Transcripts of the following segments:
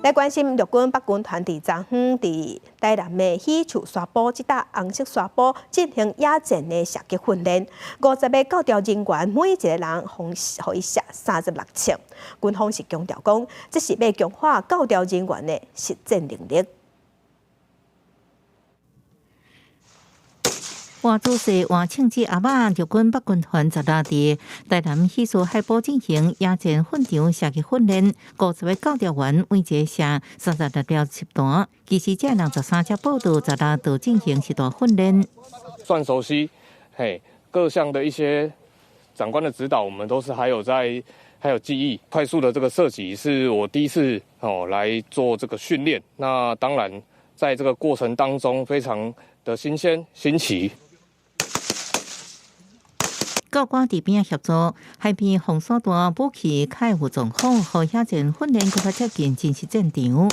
來關心陸軍北軍團佇昨昏佇台南的喜樹沙埔這搭紅色沙埔進行野戰的射擊訓練，50個教調人員每一個人予伊射36槍。軍方是強調講，這是欲強化教調人員的實戰能力。換姿勢換槍支阿媽，陸軍北軍團十六佇台南喜樹海埔進行野戰訓場射擊訓練，50個教調員每一个射36粒實彈。其實這63隻報到十六就進行實彈訓練。算熟悉，嘿，各項的一些長官的指導，我們都是還有在，還有記憶。快速的這個射擊是我第一次哦來做這個訓練，那當然在這個過程當中非常的新鮮新奇。教官佇邊仔協助，海邊防散彈武器較會有狀況，予野戰訓練閣較接近真實戰場。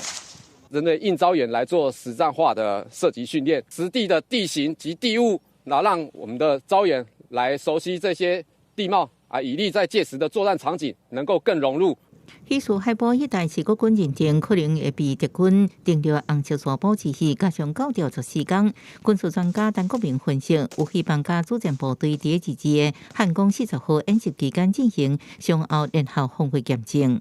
人類應招演來做實戰化的射擊訓練，實地的地形及地物，然後讓我們的招演來熟悉這些地貌啊，以利在屆時的作戰場景能夠更融入。喜樹海埔一帶是國軍認定可能會被敵軍登陸紅色沙埔之時，加上教調14工，軍事專家陳國明分析，有希望佮主戰部隊佇二二的漢光40號演習期間進行上後聯合防衛驗證。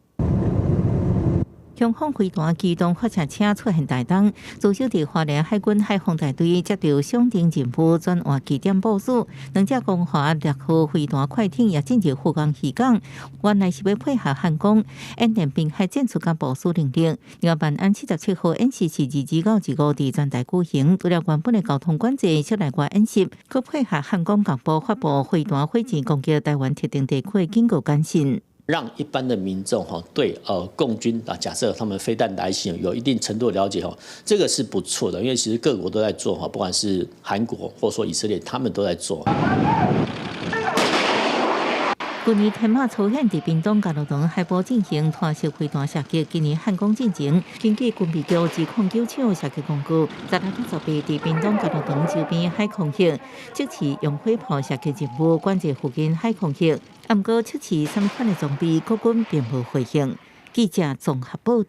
雄風飛彈機動發射車出現台東，主守佇花蓮海軍海防大隊接到上等任務，轉換基點部署。兩隻光華6號飛彈快艇也進入福岡漁港，原來是欲配合漢光演練濱海戰術佮部署能力。另外，萬安77號演習是22到25佇全台舉行，除了原本的交通管制、室內外演習，閣配合漢光廣播發布飛彈火箭攻擊台灣特定地區的警告簡訊。讓一般的民眾哈對共軍啊，假設他們飛彈來襲有一定程度的了解哈，這個是不錯的，因為其實各國都在做哈，不管是韓國或說以色列，他們都在做。去年天馬初現佇屏東嘉樂堂海埔進行拖式飛彈射擊，今年漢光進前，根據軍備局209廠射擊公告，16到18佇屏東嘉樂堂周邊海空域，測試用火炮射擊任務，管制附近海空域。毋過測試啥物款的裝備，國軍並無回應。記者綜合報道。